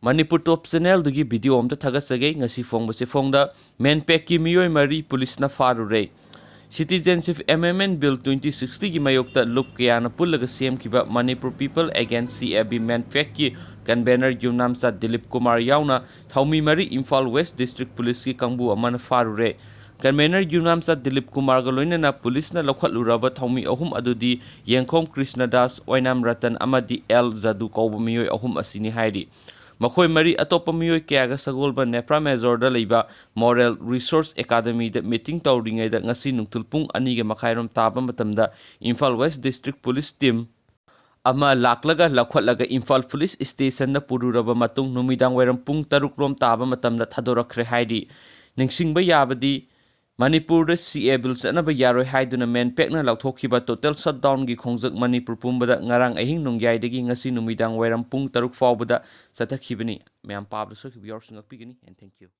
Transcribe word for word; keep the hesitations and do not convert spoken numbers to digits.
ꯃꯅꯤꯄꯨꯔ ꯇꯣꯞ ꯆꯦꯅꯦꯜꯗꯨꯒꯤ video ꯑꯝꯇ ꯊꯥꯒꯠꯆꯒꯦ꯫ ꯉꯁꯤ ꯐꯣꯡꯕ ꯆꯦꯐꯣꯡꯗ ꯃꯦꯟꯄꯦꯛꯀꯤ ꯃꯤꯑꯣꯏ ꯃꯔꯤ ꯄꯨꯂꯤꯁꯅ ꯐꯥꯔꯨꯔꯦ꯫ Citizenship Amendment Bill twenty sixty ꯒꯤ ꯃꯥꯌꯣꯛꯇ ꯂꯨꯞ ꯀꯌꯥꯅ ꯄꯨꯜꯂꯒ ꯁꯦꯝꯈꯤꯕ Manipur People Against C A B ꯃꯦꯟꯄꯦꯛꯀꯤ ꯀꯟꯚꯦꯅꯔ ꯌꯨꯝꯅꯥꯝꯆꯥ ꯗꯤꯂꯤꯞ ꯀꯨꯃꯥꯔ ꯌꯥꯎꯅ ꯊꯧꯃꯤ ꯃꯔꯤ ꯏꯝꯐꯥꯜ ꯋꯦꯁ ꯗꯤꯁꯇ꯭ꯔꯤꯛ ꯄꯨꯂꯤꯁꯀꯤ ꯀꯥꯡꯕꯨ ꯑꯃꯅ ꯐꯥꯔꯨꯔꯦ꯫ ꯀꯟꯚꯦꯅꯔ ꯌꯨꯝꯅꯥꯝꯆꯥ ꯗꯤꯂꯤꯞ ꯀꯨꯃꯥꯔꯒ ꯂꯣꯏꯅꯅ ꯄꯨꯂꯤꯁꯅ ꯂꯧꯈꯠꯂꯨꯔꯕ ꯊꯧꯃꯤ ꯑꯍꯨꯝ ꯑꯗꯨꯗꯤ ꯌꯦꯡꯈꯣꯝ ꯀ꯭ꯔꯤꯁꯅꯗꯥꯁ, ꯑꯣꯏꯅꯥꯝ ꯔꯇꯟ ꯑꯃꯗꯤ ꯑꯦꯜ ꯖꯥꯗꯨ ꯀꯧꯕ ꯃꯤꯑꯣꯏ ꯑꯍꯨꯝ ꯑꯁꯤꯅꯤ ꯍꯥꯏꯔꯤ꯫ ꯃꯈꯣꯏ ꯃꯔꯤ ꯑꯇꯣꯞꯄ ꯃꯤꯑꯣꯏ ꯀꯌꯥꯒ ꯁꯒꯣꯜꯕꯟ ꯅꯦꯄ꯭ꯔꯥ ꯃꯦꯖꯣꯔꯗ ꯂꯩꯕ Moral Resource Academyꯗ ꯃꯤꯇꯤꯡ ꯇꯧꯔꯤꯉꯩꯗ ꯉꯁꯤ ꯅꯨꯡꯊꯤꯜ ꯄꯨꯡ ꯑꯅꯤꯒ ꯃꯈꯥꯏꯔꯣꯝ ꯇꯥꯕ ꯃꯇꯝꯗ Imphal west district police team ꯑꯃ ꯂꯥꯛꯂꯒ ꯂꯧꯈꯠꯂꯒ ꯏꯝꯐꯥꯜ ꯄꯨꯂꯤꯁ ꯁ꯭ꯇꯦꯁꯟꯗ ꯄꯨꯔꯨꯔꯕ ꯃꯇꯨꯡ ꯅꯨꯃꯤꯗꯥꯡ ꯋꯥꯏꯔꯝ ꯄꯨꯡ ꯇꯔꯨꯛ ꯔꯣꯝ ꯇꯥꯕ ꯃꯇꯝꯗ ꯊꯥꯗꯣꯔꯛꯈ꯭ꯔꯦ ꯍꯥꯏꯔꯤ꯫ ꯅꯤꯡꯁꯤꯡꯕ ꯌꯥꯕꯗꯤ, ꯃꯅꯤꯄꯨꯔꯗ C A Bill ꯆꯠꯅꯕ ꯌꯥꯔꯣꯏ ꯍꯥꯏꯗꯨꯅ ꯃꯦꯟꯄꯦꯛꯅ ꯂꯥꯎꯊꯣꯛꯈꯤꯕ total shutdownꯒꯤ ꯈꯣꯡꯖꯪ ꯃꯅꯤꯄꯨꯔ ꯄꯨꯝꯕꯗ ꯉꯔꯥꯡ ꯑꯍꯤꯡ ꯅꯣꯡꯌꯥꯏꯗꯒꯤ ꯉꯁꯤ ꯅꯨꯃꯤꯗꯥꯡ ꯋꯥꯏꯔꯝ ꯄꯨꯡ ꯇꯔꯨꯛ ꯐꯥꯎꯕꯗ ꯆꯠꯊꯈꯤꯕꯅꯤ꯫ ꯃꯌꯥꯝ ꯄꯥꯕꯗ ꯁꯣꯏꯈꯤꯕ ꯌꯥꯎꯔꯁꯨ ꯉꯥꯛꯄꯤꯒꯅꯤ꯫ And thank you.